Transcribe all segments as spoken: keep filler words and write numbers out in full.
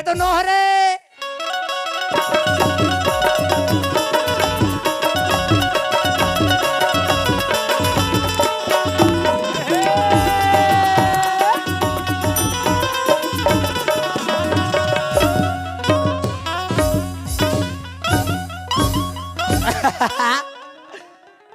तो नोहरे।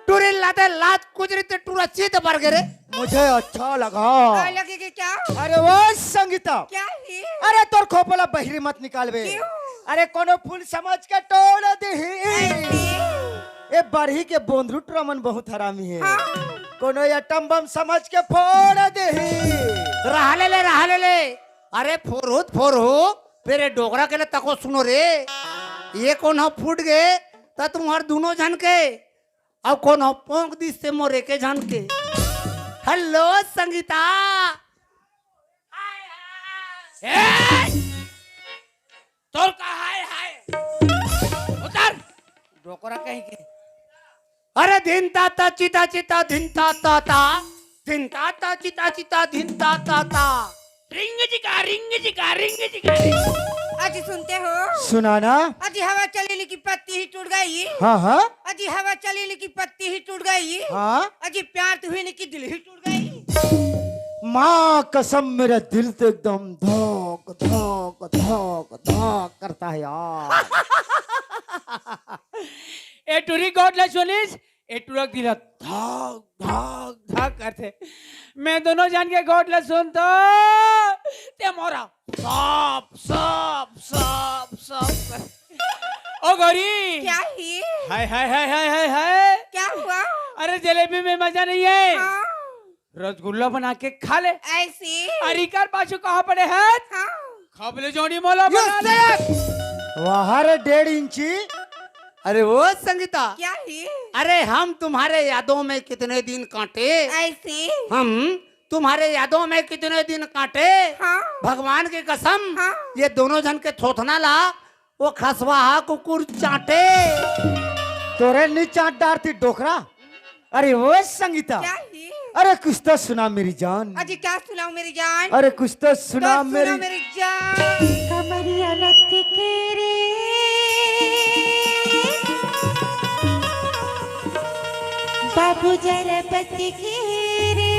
टूरी लाते लात कुचरी ते टूरा चीत बर गे रे। मुझे अच्छा लगा। काय लगे के क्या? अरे वो संगीता। क्या ही? अरे तोर खोपला बहिरी मत निकालबे। क्यों? अरे कोनो फूल समझ के टोड़ देही। ऐसे? ए बरही के बोंदरू टूरा मन बहुत हरामी हे। हाँ। कोनो एटम बम समझ के फोड़ देही। रहा ले ले, रहा ले ले। अरे फोरहू त फोरहू, फेर ए डोकरा के ले तको सुनो रे। ए कोन ह फूट गे, त तुम्हर दूनों झन के अउ कोनो पोंक दिस ते मोर एके झन के। हेलो संगीता। ए! तोर का हाय हाय? उतर। डोकरा कहीं के। अरे धिन ता ता चिता चिता धिन ता ता ता। धिन ता ता चिता चिता धिन ता ता ता। रिंग जिका, रिंग जिका, रिंग जिका, रिंग। अजी सुनते हो? सुनाना। अजी हवा चली ली की पत्ती ही टूट गई। हाँ, हाँ। अजी हवा चली ली की पत्ती ही टूट गई। हाँ। अजी प्यार तुही नी की दिल ही टूट गई। माँ कसम, मेरा दिल तो एकदम धक, धक, धक, धक करता है यार। ए टूरी गोठ ला सुनिस, ए टूरा के दिल ह धक, धक, धक करथे। मैं दूनों झन के गोठ ला सुन तो ते मोरा सब, सब, सब, सब कर। ओ गौरी। क्या ही? हाय, हाय, हाय, हाय, हाय, हाय। क्या हुआ? अरे जलेबी में मजा नहीं है। हाँ। रसगुल्ला बना के खा ले। ऐसी? अरे इकर पाछू कहाँ पड़े है? हाँ। खबले जोड़ी मोला ये बना ले। सड़क। वाह रे डेढ़ इंची। अरे वो संगीता। क्या ही? अरे हम तुम्हारे यादों में कितने दिन काटे। ऐसी? हम तुम्हारे यादों में कितने दिन काटे। हाँ। भगवान की कसम। हाँ। ये दूनों झन के थोथना ला वो खसवाहा कुकुर चाटे। तोरे नी चाट डारती डोकरा। अरे वो संगीता। क्या ही? अरे कुछ तो सुना मेरी जान। अजी क्या सुनाऊं मेरी जान? अरे कुछ तो सुना तो सुना मेरी मेरी जान। कमरिया लचके रे, बाबू जरा बचके रे,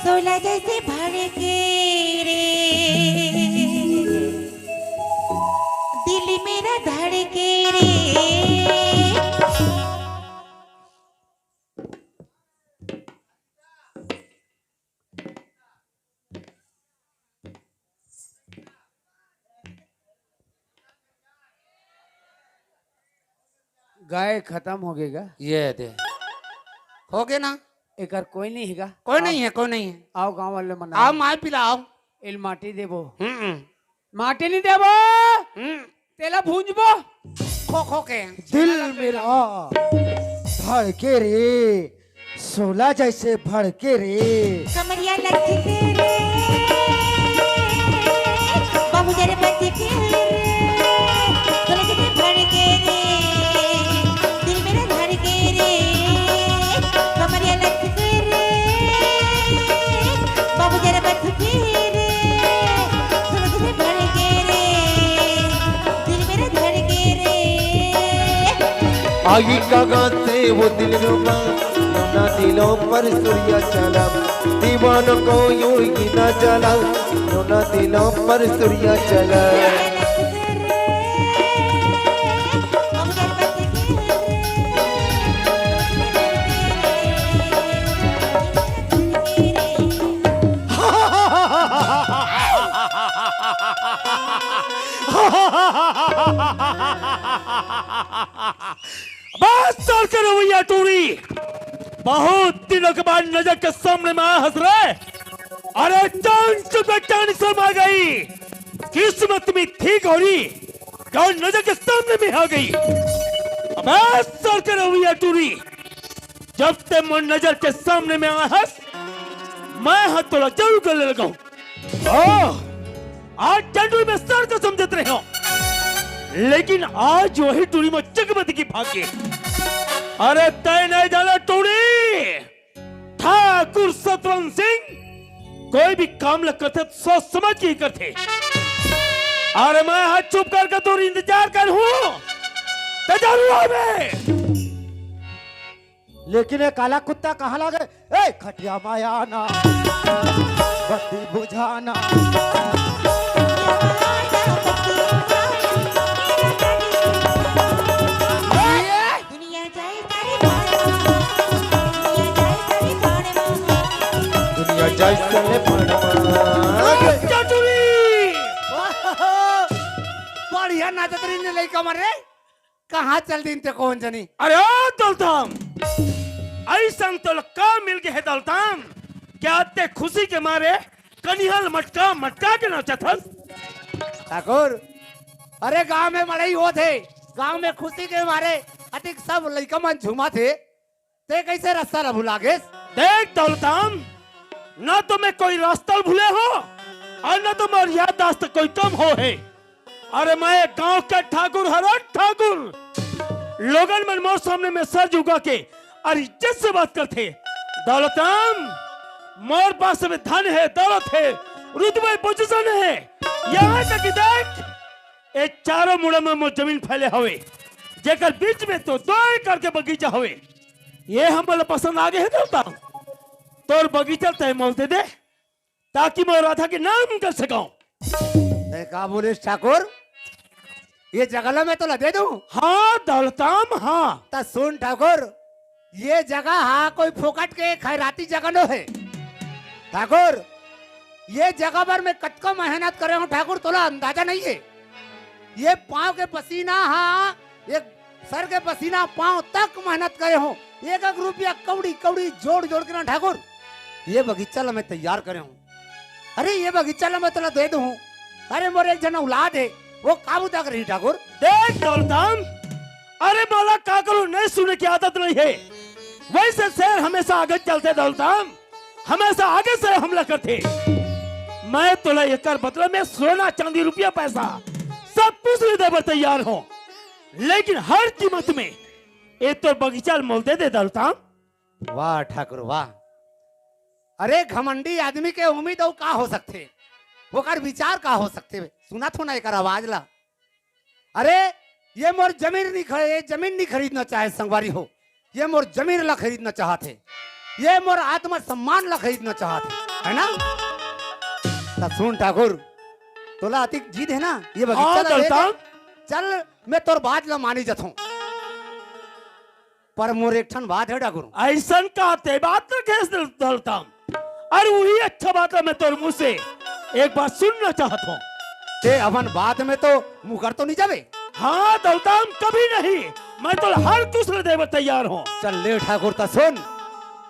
सोला जैसे भड़के रे। दिल मेरा धड़के रे। गाय खत्म हो गई गा। ये दे। हो गए ना? एकर कोई नहीं है गा। कोई नहीं है, कोई नहीं है। आओ गांव वाले मना। आओ माय पिलाओ। एल माटी देबो। हम्म। माटी नहीं देबो। हम्म। तेला भूंजबो। खो खो के। दिल मेरा धड़के रे, सोला जैसे भड़के रे। कमरिया लचके रे, बाबू जरा बचके रे, सोला जैसे भड़के रे, दिल मेरा धड़के रे। कमरिया लचके रे, बाबू जरा बचके रे, सोला जैसे भड़के रे, दिल मेरा धड़के रे। आगी कागा से वो दिल रुबा, नोना दिलों पर सुरिया चला, दीवानों को यूं ही ना जला, नोना दिलों पर सुरिया चला। बस चल के रवैया टूरी, बहुत दिनों के बाद नजर के सामने में आया हंस रहे। अरे चांद चुपे चांद शर्मा गई, किस्मत में थी गौरी, जो नजर के सामने में आ गई। अबे सर के रवैया टूरी, जब ते मोर नजर के सामने में आया हस, मैं हाथ तोला जरूर गले लगाऊं। ओह, आज जंडू में सर को समझत रहे हो, लेकिन आज वही टूरी में जगमग की भाग्य। अरे तय नहीं जाना टूरी, ठाकुर सतवंत सिंह, कोई भी काम ल करथे त सोच समझ के ही करथे। अरे मैं हा चुप करके तोर इंतजार करहूं, त जरूर आबे। लेकिन ये काला कुत्ता कहाँ लागे? ए, खटिया माया ना, बत्ती बुझाना। दुनिया जाए सारे भाड़ में। दुनिया जाए सारे भाड़ में। दुनिया जाए सारे भाड़ में। चटुरी! बढ़िया नाचत रही ने लइका मन रे। कहाँ चल दिन ते कौन जनी? अरे ओ दौलताम, ऐसन तो का मिल गए है दौलताम? क्या ते खुशी के मारे कनिहल मटका मटका के नाचत हस? ठाकुर, अरे गांव में मड़ई होत हे, गांव में खुशी के मारे अतिक सब लइका मन झूमत हे, ते कैसे रास्ता ला भुला गेस? देख दौलताम, ना तो मैं कोई रास्ता भूले हो और ना तो मोर याददाश्त कोई कम हो है। अरे मैं गांव के ठाकुर हरत ठाकुर, लोगन मन मोर सामने में सर झुका के और इज्जत से बात करथे। दौलताम, मोर पास में धन है, दौलत है, रुतबे पोजीशन है, यहाँ तक कि देख ए चारों मुड़ा में मोर जमीन फैले हवे, जेकर बीच में तो दो एकड़ के बगीचा हवे। ये हमला पसंद आ गए है दौलताम। तोर बगीचा तय मोल दे दे, ताकि मैं राधा के नाम कर सकाऊं। तय का बोलिस ठाकुर? ये जगह ला मैं तोला दे दूं? हाँ दौलताम, हाँ। त सुन ठाकुर, ये जगह हा कोई फोकट के खैराती जगह नो है ठाकुर। ये जगह पर मैं कतका मेहनत करे हूँ ठाकुर, तोला अंदाजा नहीं है। ये पाँव के पसीना हा, ये सर के पसीना पाँव तक मेहनत करे हूँ। एक एक रुपया कौड़ी कौड़ी जोड़ जोड़ के ना ठाकुर, ये बगीचा ला मैं तैयार करे हूँ। अरे ये बगीचा ला मैं तोला दे दूँ। अरे मोर एक झन औलाद है, वो काबू तक रही ठाकुर। देख दौलताम, अरे मोला का करूँ, नहीं सुने की आदत नहीं है। वैसे शेर हमेशा आगे चलते दौलताम, हमेशा आगे से हमला करते। मैं तोला एकर बदला में सोना चांदी रुपया पैसा सब कुछ ले देबर तैयार हो, लेकिन हर कीमत में ए तोर बगीचा ल मोल दे दे दौलताम। वाह ठाकुर वाह। अरे घमंडी आदमी के उम्मीद अउ का हो सकथे, ओकर विचार का हो सकथे? सुनत हो ना एकर आवाज ला। अरे ये मोर जमीन नहीं खरीद, ये जमीन नहीं खरीदना चाहे संगवारी हो, ये मोर जमीन ला खरीदना चाहत हे, ये मोर आत्मसम्मान ला खरीदना चाहत हे, है ना? त सुन ठाकुर, तोला अतिक जिद है ना, ये बगीचा हाँ, ला ले दौलताम। दे। चल, मैं तोर बात ला मानी जथों। पर मोर एक ठन बात है ठाकुर। ऐसन का ते बात रखेस दौलताम? अरे वही अच्छा बात है, मैं तोर मुंह से एक बात सुनना चाहत हूँ। ते अपन बात में तो मुकर तो नहीं जावे? हाँ दौलताम, कभी नहीं। मैं तो हर कुछ दे देवे तैयार हूँ। चल ले ठाकुर, त सुन।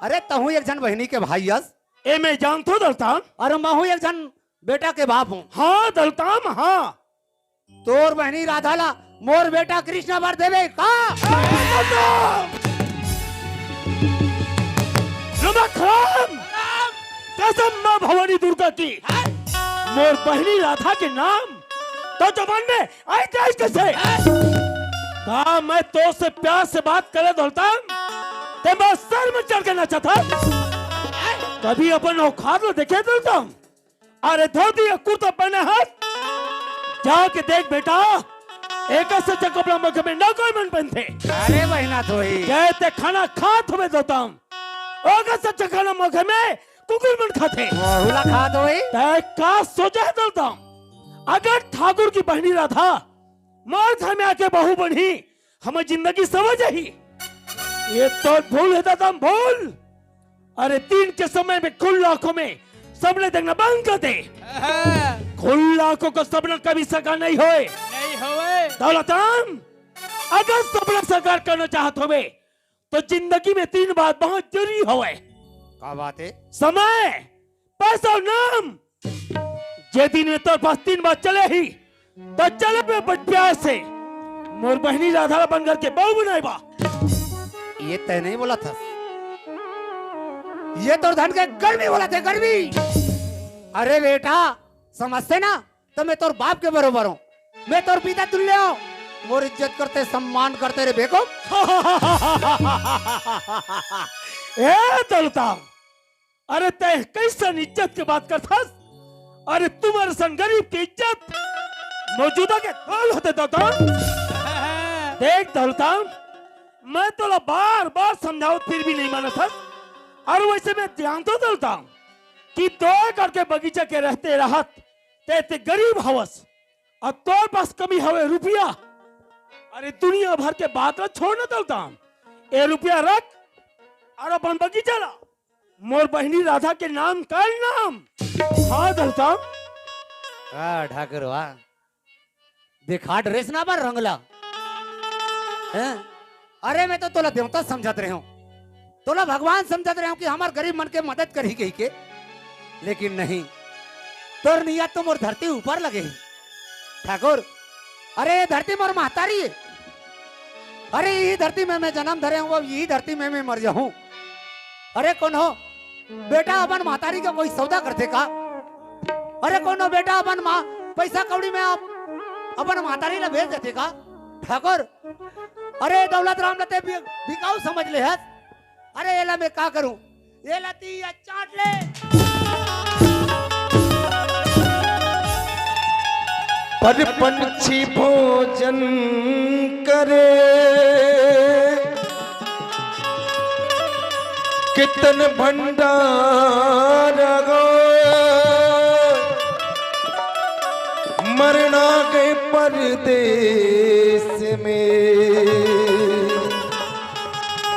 अरे तहूँ एक झन बहिनी के भाई अस। ए मैं जानथों दौलताम। अरे महूँ एक झन बेटा के बाप हूँ। हाँ दौलताम, हाँ। तोर बहिनी राधा ला मोर बेटा कृष्णा बर देबे का? रुमा खराम! कसम माँ भवानी दुर्गा की, मोर बहिनी राधा के नाम तो जबान में आई जाए कैसे? का मैं तो से प्यार से बात करे दौलताम, ते मैं सर में चढ़ के नाचा था। कभी अपन औकात ला देखे दौलताम? अरे धोती या कुर्ता पहने हस, जाके देख बेटा, एक सच्चा कपड़ा मखे में ना कोई मन पहनथे। अरे बहिना धोई। जय ते खाना खात हुए दौलताम, ओकर सच्चा खाना मखे में कुकुर मन खाथे। वहू ला खात होई। तय का सोचा है दौलताम? अगर ठाकुर की बहिनी राधा मोर घर में आके बहू बनी, हमर जिंदगी सवर जाही। ये तो भूल है दौलताम, भूल। अरे दिन के समय में खुला आंखों में सपने देखना बंद कर दे। खुला आंखों का सपना कभी साकार नहीं होए। नहीं होए। दौलताम, अगर सपना साकार करना चाहत होवे, तो जिंदगी में तीन बात बहुत जरूरी होवे। का बात है? समय, पैसा और नाम। जे दिन में तोर पास तीन बात चले ही, तो चले में बड़ प्यार से मोर बहिनी राधा ला अपन घर के बहू बनाए बा। ये तय नहीं बोला था, ये तोर धन के गर्मी बोला थे, गर्मी। अरे बेटा, समझते ना, तो मैं तोर बाप के बरोबर हूँ, मैं तोर पिता तुल्य हूँ। मोर इज्जत करते, सम्मान करते रे बेको। ए दौलताम, अरे तैं कइसन इज्जत के बात करथस? अरे तुम्हर सन गरीब के इज्जत मौजूदा के धूल होथे दौलतान। देख दौलतान, मैं तोला बार बार समझावत फिर भी नहीं मानत हस। अउ वइसे मैं जानथों दौलतान कि दो एकड़ के बगीचा के रहते रहत तैं ते गरीब हवस अउ तोर पास कमी हवे रुपया। अरे दुनिया भर के बात ला छोड़ ना दौलतान, ए रुपया रख अउ अपन बगीचा ला मोर बहिनी राधा के नाम कर नाम। हाँ दौलतान। वाह ठाकुर वाह, दिखा ड्रेस ना बर रंगला। हैं? अरे मैं तो तोला देवता समझत रहे हूँ, तोला भगवान समझत रहे हूँ कि हमर गरीब मन के मदद करही कहिके, लेकिन नहीं, तोर नियत तो मोर धरती ऊपर लगे हे ठाकुर। अरे ये धरती मोर महतारी हे। अरे यही धरती में मैं जन्म धरे हूँ, अब यही धरती में मैं मर जाहूँ। अरे कोनो बेटा अपन महतारी के कोई सौदा करथे का? अरे कोनो बेटा अपन माँ पैसा कौड़ी में आप अपन महतारी ला भेज देथे का? ठाकुर, अरे दौलत राम ला ते बि-, बिकाऊ समझ ले हस। अरे एला मैं का करूं? एला ती या चाट ले। पर पंछी भोजन करे, कितन भंडार गो, मरना गए परदेस में,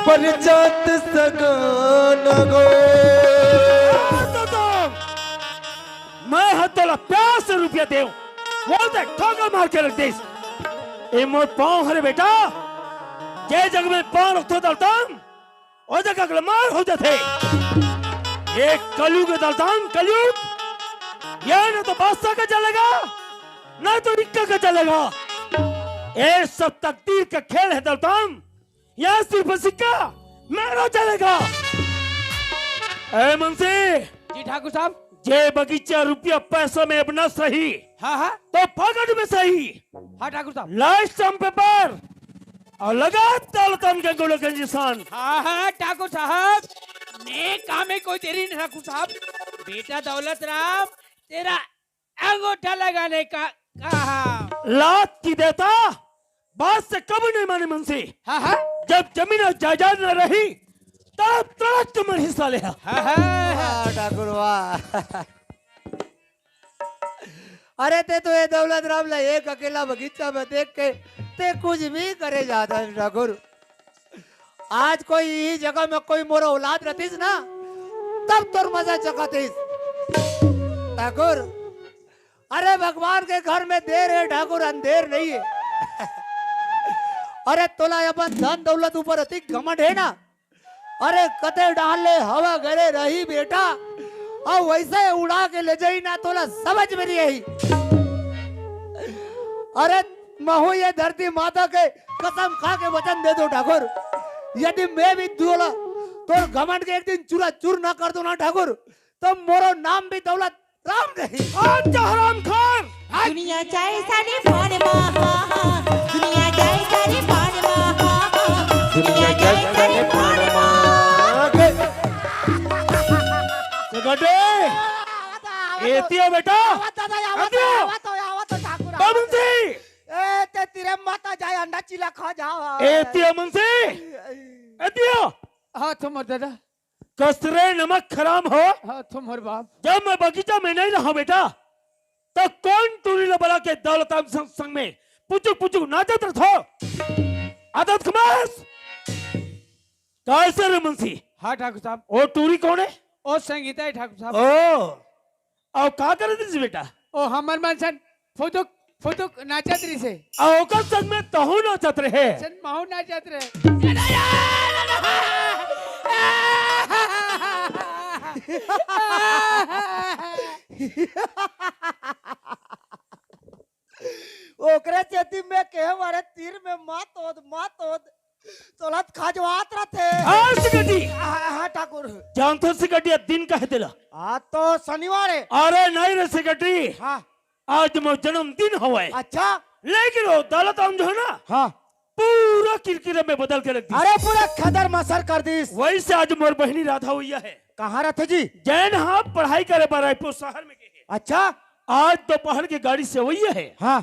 पर जात सगाना गो। मैं ह तोला प्यार से रुपया देव, बोल दे ठोकर मार के रख देस। ए मोर पाँव हरे बेटा, जे जग में पाँव रखथो दौलतान, ओ जग अगला मार हो जाथे। ये कलयुग हे दौलतान, कलयुग। ये न तो बादशाह का चलेगा, न तो इक्का का चलेगा। ये सब तकदीर का खेल हे दौलतान। यहाँ सिर्फ सिक्का मेरा चलेगा। ए मुंशी, जी ठाकुर साहब। जे बगीचा रुपया पैसा में अब ना सही, हाँ हाँ। तो पकड़ में सही। हाँ ठाकुर साहब। लाइट स्टैम्प पेपर और लगा दौलतान के गुड़ के निशान। हाँ हाँ ठाकुर साहब, मैं काम में कोई देरी नहीं ठाकुर साहब। बेटा दौलत राम, तेरा अंगूठा लगाने का कहा। लात की देता, बात से कभी नहीं माने मुंशी। हाँ हाँ। जब जमीन और जायदाद न रही, तब तड़प के मर हिस्सा ले। हाँ हाँ। वाह ठाकुर वाह। अरे ते तो ये दौलत राम ला एक अकेला बगीचा में देख के ते कुछ भी करे जाता है ठाकुर। आज कोई यही जगह में कोई मोर औलाद रहतीस ना, तब तोर मजा चखातीस ठाकुर। अरे भगवान के घर में देर है ठाकुर, अंधेर नहीं है। अरे तोला अपन धन दौलत ऊपर अतिक घमंड है ना, अरे कते डाल ले हवा घरे रही बेटा, अउ वइसे उड़ा के ले जाई ना तोला समझ में नहीं आई। अरे महू ये धरती माता के कसम खा के वचन दे दो ठाकुर, यदि मैं भी तोला तोर घमंड के एक दिन चूरा चूर ना कर दो ना ठाकुर, तो मोरो नाम भी दौलत राम नहीं। अच्छा हरामखोर। दुनिया जाए सारे पान मा, दुनिया जाए सारे पान मा, दुनिया जाए सारे पान मा। सेक्रेटरी, एतियो बेटा। आवत दादा, आवत, एतियो। आवत, आवत, आवत, ठाकुर, आवत। बाबूजी। ए, ते तिरे माता जाए, अंडा चिला खा जाओ। एतियो मुंशी। एतियो। हाँ थोमर दादा। कसरे नमक हराम हो। हाँ थोमर बाप। जब मैं बगीचा में नहीं रहा बेटा, तो कौन टूरी ला बला के दौलत राम संग, संग में पुचुक पुचुक नाचत रथो? आदत खमास। कैसे रे मुंशी? हाँ ठाकुर साहब। ओ टूरी कौन है? ओ संगीता है ठाकुर साहब। ओ, अउ का करत रहिस बेटा? ओ हमर मन सन फुदुक फुदुक नाचत रहिसे। अउ ओकर संग में तहू नाचत रहे। सन महू नाचत रहे। ओकरे सेती में कहे मारे तीर में मात होत, मात होत, तोलत खजवात रथे। हाँ, सेक्रेटरी। हाँ, हाँ, ठाकुर। जानथो सेक्रेटरी, आज दिन का है तेला? आज तो शनिवार है। अरे नहीं रे सेक्रेटरी, हाँ। आज मोर जन्मदिन हवय। अच्छा। लेकिन वो दौलत राम जो है ना, हाँ। पूरा किरकिरा में बदल के रख दिस। अरे पूरा खदर मसर कर दिस। वइसे आज मोर बहिनी राधा होइया है। कहाँ रथे जी? जैन ह पढ़ाई करे बर रायपुर शहर में गे हे। अच्छा। आज दोपहर के गाड़ी से वही है। हाँ।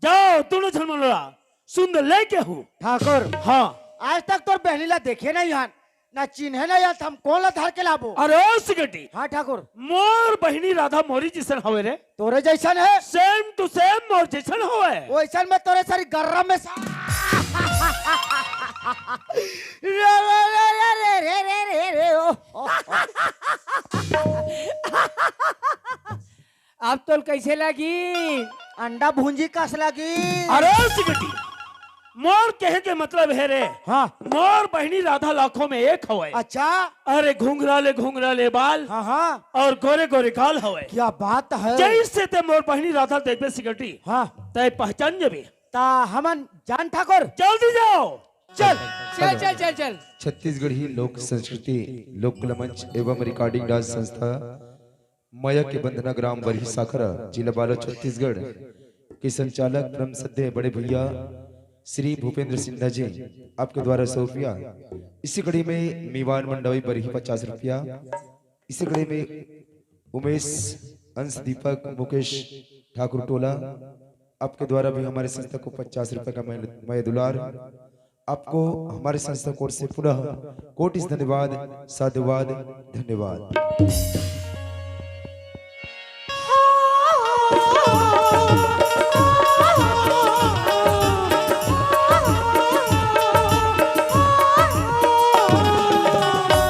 जाओ, दोनों झन मन ला सुंदर लेके हूँ। ठाकुर। हाँ। आज तक तोर बहनी ला देखे नहीं हन, ना चिन्हे नहीं हन, हम कोन ला धर के लाबो? अरे ओ सिकटी। हाँ ठाकुर। मोर बहिनी राधा मोरी जैसन हवे रे। तोरे जैसन है? Same to same मोर जैसन हवे। वैसन में तोरे सारी गर्रा में सा- रे, रे, रे, ओ, ओ, ओ। अब तोल कैसे लगी? अंडा भूंजी कस लगी। अरे सिकटी, मोर कहे के मतलब है रे। हाँ। मोर बहिनी राधा लाखों में एक हवय। अच्छा। अरे घुंघरा ले घुंघरा ले बाल। हाँ, हाँ। और गोरे गोरे गाल हवय। क्या बात है? जैसे ते मोर बहिनी राधा देखबे सिकटी। हाँ। तय पहचान जबे। ता हमन जान ठाकुर। जल्दी जाओ। चल। चल, चल, चल, चल। छत्तीसगढ़ी लोक संस्कृति लोक कला मंच एवं रिकॉर्डिंग डांस संस्था मया के बंधना ग्राम बरही साखरा, जिला बालोद, छत्तीसगढ़ के संचालक परम श्रद्धेय बड़े भैया श्री भूपेंद्र सिन्हा जी, आपके द्वारा सौ रुपया। इसी कड़ी में मीवान मंडवी बरही पचास रुपया। इसी कड़ी में उमेश, अंश दीपक, मुकेश ठाकुर टोला, आपके द्वारा भी हमारे संस्था को पचास रुपए का मय, मय दुलार। आपको हमारे संस्था की ओर से पुनः कोटि धन्यवाद, साधुवाद, धन्यवाद।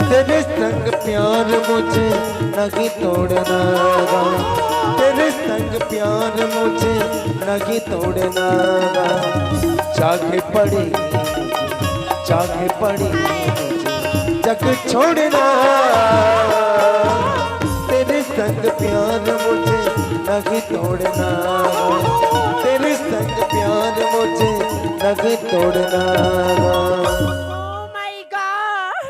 तेरे संग प्यार मुझे नहीं तोड़ना गा, तेरे संग प्यार मुझे नहीं तोड़ना गा। चाहे पड़ी, चाहे पड़ी जग छोड़ना। तेरे संग प्यार मुझे नहीं तोड़ना, तेरे संग प्यार मुझे नहीं तोड़ना। Oh my God!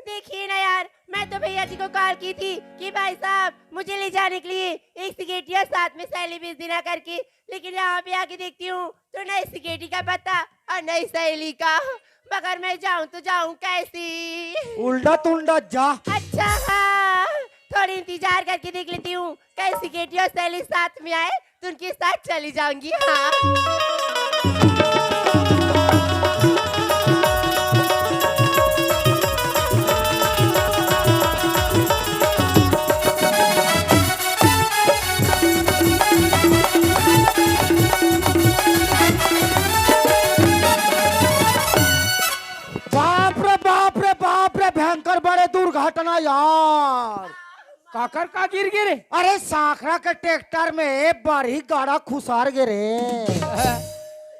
देखिए ना यार, मैं तो भैया जी को कॉल की थी कि भाई साहब, मुझे ले जाने के लिए एक सिगरेट या साथ में सैली भेज देना करके, लेकिन यहाँ पे आके देखती हूँ तो न सिगरेट का पता और न सैली का। मगर मैं जाऊँ तो जाऊँ कैसी? उल्टा तुल्टा जा। अच्छा हाँ, थोड़ी इंतजार करके देख लेती हूँ, कहीं सिगरेट और सैली साथ में आए तो उनके साथ चली जाऊंगी। हाँ। बाप रे बाप रे बाप रे, भयंकर बड़े दुर्घटना यार। काकर का गिर गे रे? अरे सांखरा के ट्रैक्टर में बरही गाड़ा खुसार गे रे।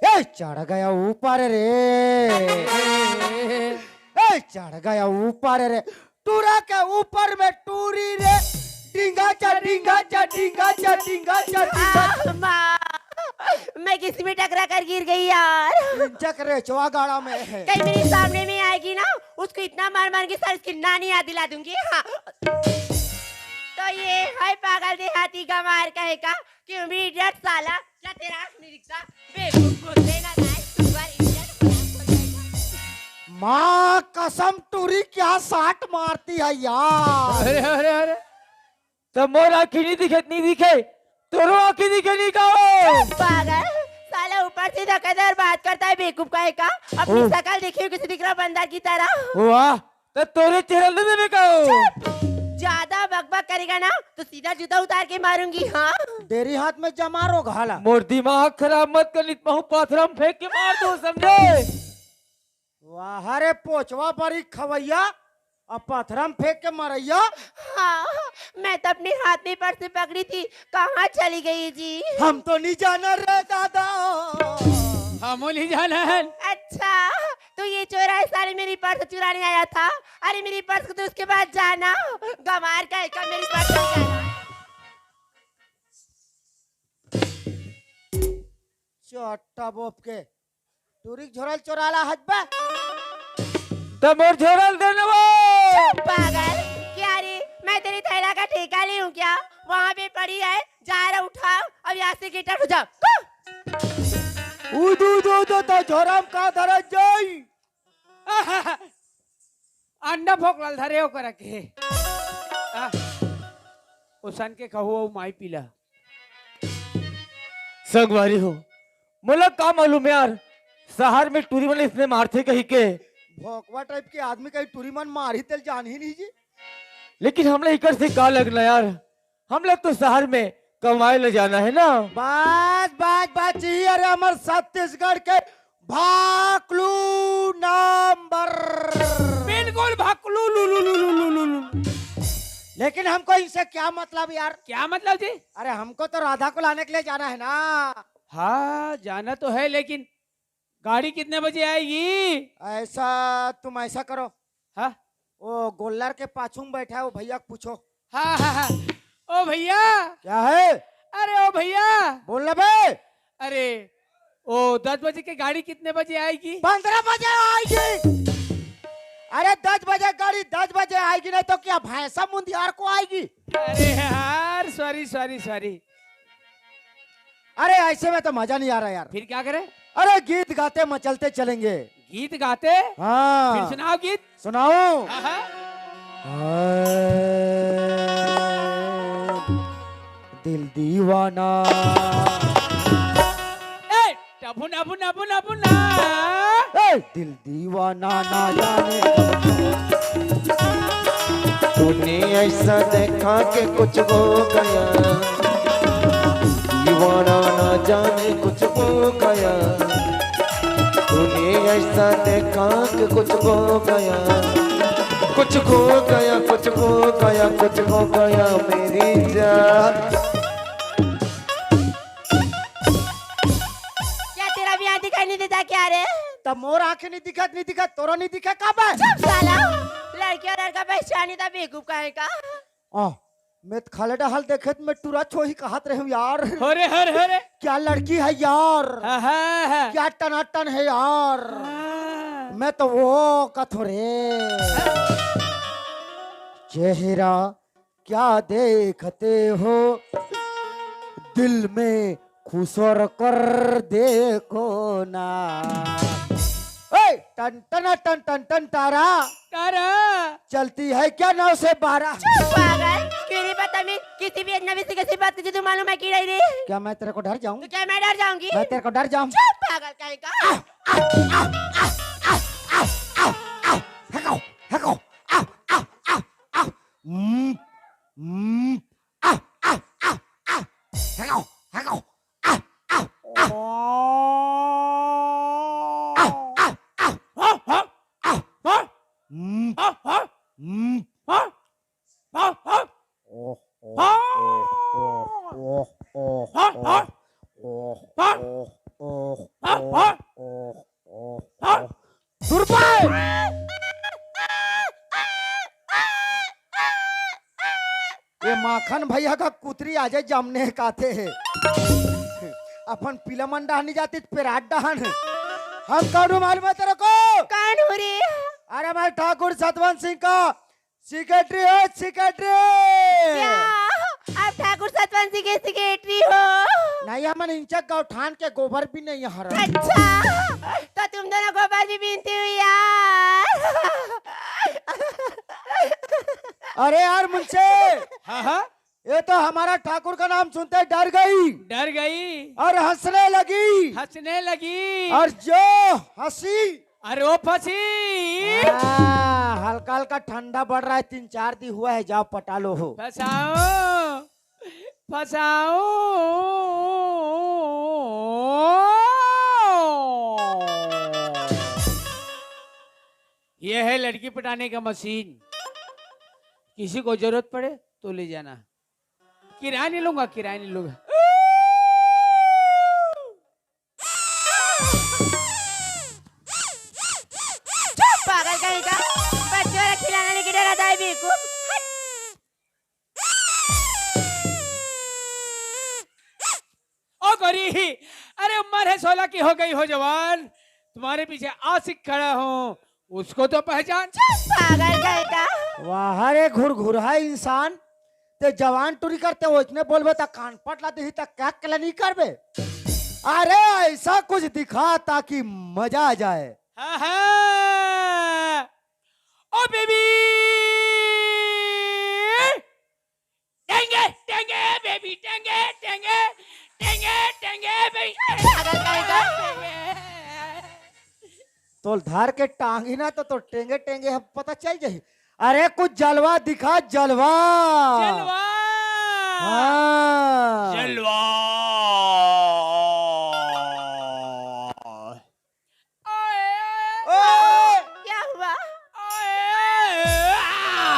ए चढ़ गया ऊपर रे। ए चढ़ गया ऊपर रे। टूरा के ऊपर में टूरी रे। डिंगा चा डिंगा चा डिंगा चा डिंगा चा डिंगा चा। माँ, मैं किसी में टकरा कर गिर गई यार। इंचक रेचवा गाड़ा में है। कहीं मेरे सामने में आएगी ना, उसको इतना मार मार के सारी उसकी नानी याद दिला दूंगी। हाँ। तो ये है पागल देहाती गंवार कहे का कि idiot साला, क्या तेरा आँख नहीं दिखता? बेवकूफ बोलते ना, नाइस सुअर, idiot, हराम बोलते ना। माँ कसम, टूरी क्या साट मारती है यार। अरे, अरे, अरे। त मोर आँखी नहीं दिखे, नहीं दिखे, तोरो आँखी दिखे नहीं का हो? पागल, साला ऊपर से धकाधर बात करता है, बेवकूफ कहे का। अपनी ओ। शकल देखिए, किसी दिख रहा बंदर की तरह। वाह, त तोरे चेहरा ले देवे का हो? चुप, ज्यादा बकबक करेगा ना तो सीधा जूता उतार के मारूंगी। हाँ। डेरी हाथ में जमा रो घाला। मोर दिमाग खराब मत कर, नित महू पाथरा में फेंक के मार दो, समझे? वाह रे पोचवा बरी खवैया, अब पथरा में फेंक के मरैया। हाँ, मैं तो अपने हाथ में पर्स पकड़ी थी, कहाँ चली गई जी? हम तो नहीं जाना रे दादा। हमो नहीं जाना है। अच्छा, तो ये चोर है साले, मेरी पर्स चुराने आया था। अरे मेरी पर्स को तो उसके बाद जाना, गंवार कहे का, मेरी पर्स नहीं जाना। चट्टा बोप के टूरी के झोरल चोराला हजबा। त मोर झोरल दे नवा। चुप पागल, क्या रे, मैं तेरी थैला का ठेका ली हूँ क्या? वहाँ पे पड़ी है, जा रहा उठाओ, अब यहाँ से गिटार हो जाओ। उदू दो दो तो झोरम का धरत जाई। अंडा फोकलल धरे ओकर के। आ, ओसन के कहू अउ माई पीला। संगवारी हो, मोला का मालूम यार, शहर में टूरी मन इसने मारथे कही के। भोकवा टाइप के आदमी कहीं टूरी मन मारही तेल जान ही नहीं जी। लेकिन हमला इकर से का लगना यार, हम लोग तो शहर में कमाए ले जाना है ना। बस बस बस जी, अरे हमर छत्तीसगढ़ के भाकलू नंबर। बिल्कुल भाकलू लू लू लू लू लू लू लू। लेकिन हमको इनसे क्या मतलब यार? क्या मतलब जी? अरे हमको तो राधा को लाने के लिए जाना है ना। हाँ, जाना तो है, लेकिन गाड़ी कितने बजे आएगी? ऐसा, तुम ऐसा करो। हाँ? वो गोल्लर के पाछू में बैठा है, वो भैया को पूछो। हाँ, हाँ, हाँ। ओ भैया। क्या है? अरे ओ भैया। बोल ना बे। अरे, ओ दस बजे की गाड़ी कितने बजे आएगी? पन्द्रह बजे आएगी। अरे दस बजे गाड़ी दस बजे आएगी, नहीं तो क्या भैंसा मुंदियार को आएगी? अरे यार, sorry, sorry, sorry। अरे ऐसे में तो मजा नहीं आ रहा यार। फिर क्या करें? अरे गीत गाते मचलते चलेंगे। गीत गाते? हाँ। फिर सुनाओ गीत। सुनाओ। हाँ, हाँ। हाय, दिल दीवाना। ए, टबुन, अबुन, अबुन, अबुन ना। ए, दिल दीवाना ना जाने कब। तूने ऐसा देखा कि कुछ हो गया। दीवाना ना जाने कुछ हो गया। तूने ऐसा देखा कि कुछ हो गया। कुछ हो गया, कुछ हो गया, कुछ हो गया मेरी जान। क्या तेरा भी आँख दिखाई नहीं देता क्या रे? तब मोर आँखें नहीं दिखत, नहीं दिखत, तोरो नहीं दिखे का बे? चुप साला, लड़की और लड़का पहचानी था बेवकूफ कहीं का। आ, मैं तो खाले डहाल देखे तो मैं टुरा छोही कहत रहे हूँ यार। हरे, हरे, हरे। क्या लड़की है यार? हाँ, हाँ, हाँ। क्या टनाटन है यार? हाँ। मैं तो वो कथो रे। चेहरा क्या देखते हो, दिल में खुसर कर देखो ना। ए, टन टना टन टन टन तारा। तारा। चलती है क्या नौ से बारह? चुप पागल, किरी बदतमीज, किसी भी अजनबी से कैसी बात कीजिए, तू मालूम है कि नहीं रे? क्या मैं तेरे को डर जाऊं? तो क्या मैं डर जाऊंगी? मैं तेरे को डर जाऊं? चुप पागल कहीं का। आ, आ, आ, आ, आ, आ, आ, आ, फेंको, फेंको, आ, आ, आ, आ, हम्म, हम्म, आ, आ, आ, आ, फेंको, फेंको, आ, आ, आ। आ, आ, आ। हाँ, हाँ। आ, हाँ। हम्म। हाँ, हाँ। हम्म। हाँ। हाँ, हाँ। ओह, ओह, हाँ। ओह, ओह, ओह, हाँ, हाँ। ओह, हाँ। ओह, ओह, हाँ, ओह, हाँ। ओह, ओह, हाँ। ओह। दुर्बल। ये माखन भैया का कुतरी आजे जमने काथे। अपन पीला मन डहान नहीं जाती, पेराट डहान। हम कौन हूँ मालूम है तेरे को? कौन हूँ रे? अरे मैं ठाकुर सतवंत सिंह का सेक्रेटरी है, सेक्रेटरी। क्या? आप ठाकुर सतवंत सिंह के सेक्रेटरी हो? नहीं, हमन इंचक गौठान के गोबर भी नहीं हरन। अच्छा, तो तुम दोनों गोबर भी बीनती हो यार? अरे यार मुंशी, हाँ, हाँ। ये तो हमारा ठाकुर का नाम सुनते डर गई। डर गई। और हंसने लगी। हंसने लगी। और जो हंसी। अरे ओ फंसी। हाँ, हल्का हल्का ठंडा बढ़ रहा है, तीन चार दिन हुआ है, जाओ पटा लो हो। फंसाओ, फंसाओ। ये है लड़की पटाने का मशीन, किसी को जरूरत पड़े तो ले जाना। किराया नहीं लूंगा, किराया नहीं लूंगा। चुप पागल कहीं का, बच्चों वाला खिलौना लेके डरा था बेवकूफ। हट। ओ गोरी, अरे उम्र है सोलह की, हो गई हो जवान, तुम्हारे पीछे आशिक खड़ा हूँ, उसको तो पहचान। चुप पागल कहीं का। वाह रे घुरघुरहा इंसान, ते जवान टूरी करते हो, इतने बोलबे त कान पटला देही त क्या कला नहीं करबे? अरे ऐसा कुछ दिखा ताकि मजा आ जाए। हाँ, हाँ। ओ बेबी, टेंगे, टेंगे, बेबी, टेंगे, टेंगे, टेंगे, टेंगे, बेबी। पागल कहीं का। टेंगे। तो धार के टांगी ना तो, तो टेंगे टेंगे हम पता चल जाही। अरे कुछ जलवा दिखा, जलवा। जलवा। हाँ। जलवा। ओए, ओए। ओए। क्या हुआ? ओए, ओए, आ।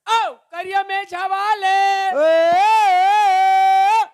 ओ, करिया में छवा ले। ए, ए, ए, ए।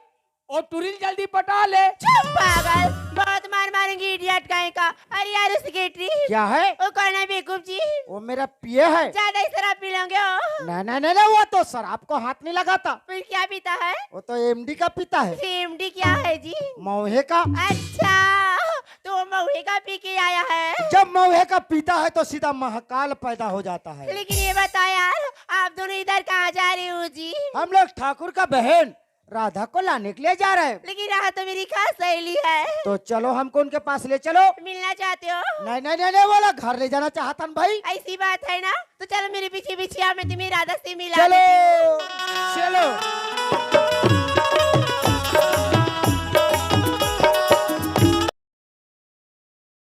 ओ, टुरिल जल्दी पटा ले। चुप पागल, बहुत मार मारूंगी इडियट कहीं का। अरे यार, उसकी ट्री। क्या है? वो कौन है बेवकूफ जी? वो मेरा पिए है। ज्यादा ही शराब पी लोगे हो? ना, ना, ना, ना, वो तो शराब को हाथ नहीं लगाता। फिर क्या पीता है? वो तो एमडी का पीता है। एमडी क्या है जी? मौहे का। अच्छा, तो वो मौहे का पी के आया है। जब मौहे का पीता है तो सीधा महाकाल पैदा हो जाता है। लेकिन ये बताओ यार, आप दोनों इधर कहाँ जा रहे हो जी? हम लोग ठाकुर का बहन राधा को लाने के लिए जा रहे हैं। लेकिन राधा तो मेरी खास सहेली है। तो चलो, हमको उनके पास ले चलो। मिलना चाहते हो? नहीं, नहीं, नहीं, नहीं, बोला घर ले जाना चाहता ना भाई। ऐसी बात है ना, तो चलो मेरे पीछे पीछे आओ, मैं तुम्हें राधा से मिला चलो। देती हूँ। चलो।